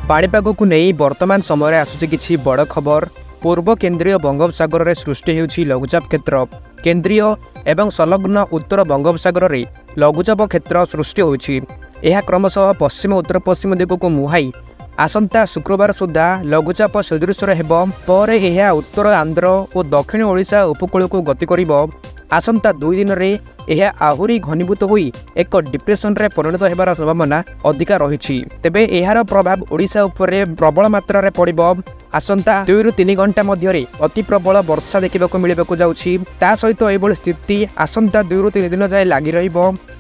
ପାଣିପାଗକୁ ନେଇ ବର୍ତ୍ତମାନ ସମୟରେ ଆସୁଛି କିଛି ବଡ଼ ଖବର। ପୂର୍ବ କେନ୍ଦ୍ରୀୟ ବଙ୍ଗୋପସାଗରରେ ସୃଷ୍ଟି ହେଉଛି ଲଘୁଚାପ କ୍ଷେତ୍ର। କେନ୍ଦ୍ରୀୟ ଏବଂ ସଂଲଗ୍ନ ଉତ୍ତର ବଙ୍ଗୋପସାଗରରେ ଲଘୁଚାପ କ୍ଷେତ୍ର ସୃଷ୍ଟି ହୋଇଛି। ଏହା କ୍ରମଶଃ ପଶ୍ଚିମ ଉତ୍ତର ପଶ୍ଚିମ ଦିଗକୁ ମୁହାଁଇ ଆସନ୍ତା ଶୁକ୍ରବାର ସୁଦ୍ଧା ଲଘୁଚାପ ସଦୃଶର ହେବ। ପରେ ଏହା ଉତ୍ତର ଆନ୍ଧ୍ର ଓ ଦକ୍ଷିଣ ଓଡ଼ିଶା ଉପକୂଳକୁ ଗତି କରିବ। ଆସନ୍ତା 2 ଦିନରେ ଏହା ଆହୁରି ଘନୀଭୂତ ହୋଇ ଏକ ଡିପ୍ରେସନରେ ପରିଣତ ହେବାର ସମ୍ଭାବନା ଅଧିକା ରହିଛି। ତେବେ ଏହାର ପ୍ରଭାବ ଓଡ଼ିଶା ଉପରେ ପ୍ରବଳ ମାତ୍ରାରେ ପଡ଼ିବ। ଆସନ୍ତା 2ରୁ 3 ଘଣ୍ଟା ମଧ୍ୟରେ ଅତି ପ୍ରବଳ ବର୍ଷା ଦେଖିବାକୁ ମିଳିବାକୁ ଯାଉଛି। ତା ସହିତ ଏଭଳି ସ୍ଥିତି ଆସନ୍ତା 2ରୁ 3 ଦିନ ଯାଏ ଲାଗି ରହିବ।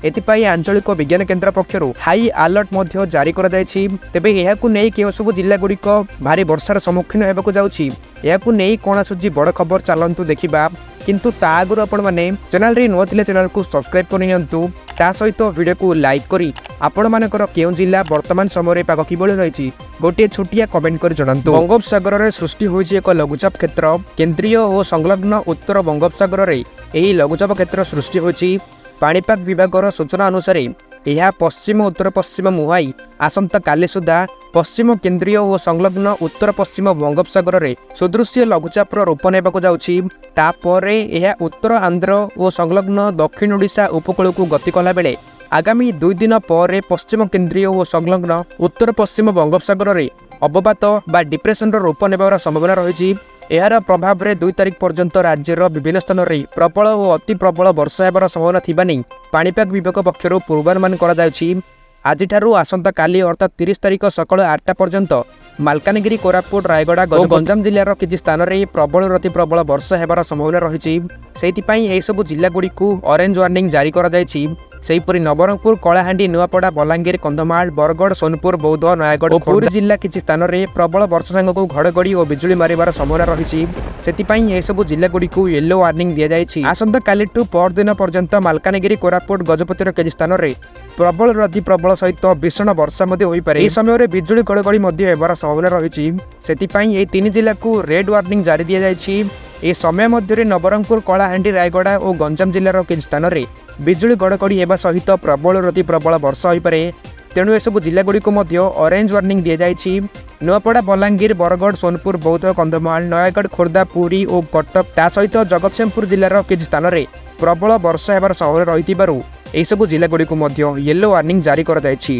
ଏଥିପାଇଁ ଆଞ୍ଚଳିକ ବିଜ୍ଞାନ କେନ୍ଦ୍ର ପକ୍ଷରୁ ହାଇ ଆଲର୍ଟ ମଧ୍ୟ ଜାରି କରାଯାଇଛି। ତେବେ ଏହାକୁ ନେଇ କେଉଁ ସବୁ ଜିଲ୍ଲାଗୁଡ଼ିକ ଭାରି ବର୍ଷାର ସମ୍ମୁଖୀନ ହେବାକୁ ଯାଉଛି, ଏହାକୁ ନେଇ କ'ଣ ଆସୁଛି ବଡ଼ ଖବର, ଚାଲନ୍ତୁ ଦେଖିବା। କିନ୍ତୁ ତା ଆଗରୁ ଆପଣମାନେ ଚ୍ୟାନେଲରେ ନୂଆ ଥିଲେ ଚ୍ୟାନେଲକୁ ସବସ୍କ୍ରାଇବ୍ କରିନିଅନ୍ତୁ। ତା ସହିତ ଭିଡ଼ିଓକୁ ଲାଇକ୍ କରି ଆପଣମାନଙ୍କର କେଉଁ ଜିଲ୍ଲା ବର୍ତ୍ତମାନ ସମୟରେ ପାଗ କିଭଳି ରହିଛି, ଗୋଟିଏ ଛୋଟିଆ କମେଣ୍ଟ କରି ଜଣାନ୍ତୁ। ବଙ୍ଗୋପସାଗରରେ ସୃଷ୍ଟି ହୋଇଛି ଏକ ଲଘୁଚାପ କ୍ଷେତ୍ର। କେନ୍ଦ୍ରୀୟ ଓ ସଂଲଗ୍ନ ଉତ୍ତର ବଙ୍ଗୋପସାଗରରେ ଏହି ଲଘୁଚାପ କ୍ଷେତ୍ର ସୃଷ୍ଟି ହୋଇଛି। ପାଣିପାଗ ବିଭାଗର ସୂଚନା ଅନୁସାରେ ଏହା ପଶ୍ଚିମ ଉତ୍ତର ପଶ୍ଚିମ ମୁହାଁଇ ଆସନ୍ତାକାଲି ସୁଦ୍ଧା ପଶ୍ଚିମ କେନ୍ଦ୍ରୀୟ ଓ ସଂଲଗ୍ନ ଉତ୍ତର ପଶ୍ଚିମ ବଙ୍ଗୋପସାଗରରେ ସୁଦୃଶ୍ୟ ଲଘୁଚାପର ରୂପ ନେବାକୁ ଯାଉଛି। ତାପରେ ଏହା ଉତ୍ତର ଆନ୍ଧ୍ର ଓ ସଂଲଗ୍ନ ଦକ୍ଷିଣ ଓଡ଼ିଶା ଉପକୂଳକୁ ଗତି କଲାବେଳେ ଆଗାମୀ 2 ଦିନ ପରେ ପଶ୍ଚିମ କେନ୍ଦ୍ରୀୟ ଓ ସଂଲଗ୍ନ ଉତ୍ତର ପଶ୍ଚିମ ବଙ୍ଗୋପସାଗରରେ ଅବପାତ ବା ଡିପ୍ରେସନର ରୂପ ନେବାର ସମ୍ଭାବନା ରହିଛି। ଏହାର ପ୍ରଭାବରେ 2 ତାରିଖ ପର୍ଯ୍ୟନ୍ତ ରାଜ୍ୟର ବିଭିନ୍ନ ସ୍ଥାନରେ ପ୍ରବଳ ଓ ଅତି ପ୍ରବଳ ବର୍ଷା ହେବାର ସମ୍ଭାବନା ଥିବା ନେଇ ପାଣିପାଗ ବିଭାଗ ପକ୍ଷରୁ ପୂର୍ବାନୁମାନ କରାଯାଉଛି। ଆଜିଠାରୁ ଆସନ୍ତାକାଲି ଅର୍ଥାତ୍ 30 ତାରିଖ ସକାଳ 8ଟା ପର୍ଯ୍ୟନ୍ତ ମାଲକାନଗିରି, କୋରାପୁଟ, ରାୟଗଡ଼ା ଓ ଗଞ୍ଜାମ ଜିଲ୍ଲାର କିଛି ସ୍ଥାନରେ ପ୍ରବଳରୁ ଅତି ପ୍ରବଳ ବର୍ଷା ହେବାର ସମ୍ଭାବନା ରହିଛି। ସେଇଥିପାଇଁ ଏହିସବୁ ଜିଲ୍ଲାଗୁଡ଼ିକୁ ଅରେଞ୍ଜ ୱାର୍ଣ୍ଣିଂ ଜାରି କରାଯାଇଛି। ସେହିପରି ନବରଙ୍ଗପୁର, କଳାହାଣ୍ଡି, ନୂଆପଡ଼ା, ବଲାଙ୍ଗୀର, କନ୍ଧମାଳ, ବରଗଡ଼, ସୋନପୁର, ବୌଦ୍ଧ, ନୟାଗଡ଼ ଓ ପୁରୀ ଜିଲ୍ଲା କିଛି ସ୍ଥାନରେ ପ୍ରବଳ ବର୍ଷା ସାଙ୍ଗକୁ ଘଡ଼ଘଡ଼ି ଓ ବିଜୁଳି ମାରିବାର ସମ୍ଭାବନା ରହିଛି। ସେଥିପାଇଁ ଏସବୁ ଜିଲ୍ଲାଗୁଡ଼ିକୁ ୟେଲୋ ୱାର୍ଣ୍ଣିଂ ଦିଆଯାଇଛି। ଆସନ୍ତାକାଲିଠୁ ପରଦିନ ପର୍ଯ୍ୟନ୍ତ ମାଲକାନଗିରି, କୋରାପୁଟ, ଗଜପତିର କିଛି ସ୍ଥାନରେ ପ୍ରବଳରୁ ଅତି ପ୍ରବଳ ସହିତ ଭୀଷଣ ବର୍ଷା ମଧ୍ୟ ହୋଇପାରେ। ଏହି ସମୟରେ ବିଜୁଳି ଘଡ଼ଘଡ଼ି ମଧ୍ୟ ହେବାର ସମ୍ଭାବନା ରହିଛି। ସେଥିପାଇଁ ଏହି ତିନି ଜିଲ୍ଲାକୁ ରେଡ୍ ୱାର୍ଣ୍ଣିଂ ଜାରି ଦିଆଯାଇଛି। ଏହି ସମୟ ମଧ୍ୟରେ ନବରଙ୍ଗପୁର, କଳାହାଣ୍ଡି, ରାୟଗଡ଼ା ଓ ଗଞ୍ଜାମ ଜିଲ୍ଲାର କିଛି ସ୍ଥାନରେ ବିଜୁଳି ଘଡ଼ଘଡ଼ି ହେବା ସହିତ ପ୍ରବଳରୁ ଅତି ପ୍ରବଳ ବର୍ଷା ହୋଇପାରେ। ତେଣୁ ଏସବୁ ଜିଲ୍ଲାଗୁଡ଼ିକୁ ମଧ୍ୟ ଅରେଞ୍ଜ ୱାର୍ଣ୍ଣିଂ ଦିଆଯାଇଛି। ନୂଆପଡ଼ା, ବଲାଙ୍ଗୀର, ବରଗଡ଼, ସୋନପୁର, ବୌଦ୍ଧ, କନ୍ଧମାଳ, ନୟାଗଡ଼, ଖୋର୍ଦ୍ଧା, ପୁରୀ ଓ କଟକ, ତା ସହିତ ଜଗତସିଂହପୁର ଜିଲ୍ଲାର କିଛି ସ୍ଥାନରେ ପ୍ରବଳ ବର୍ଷା ହେବାର ସମ୍ଭାବନା ରହିଥିବାରୁ ଏହିସବୁ ଜିଲ୍ଲାଗୁଡ଼ିକୁ ମଧ୍ୟ ୟେଲୋ ୱାର୍ଣ୍ଣିଂ ଜାରି କରାଯାଇଛି।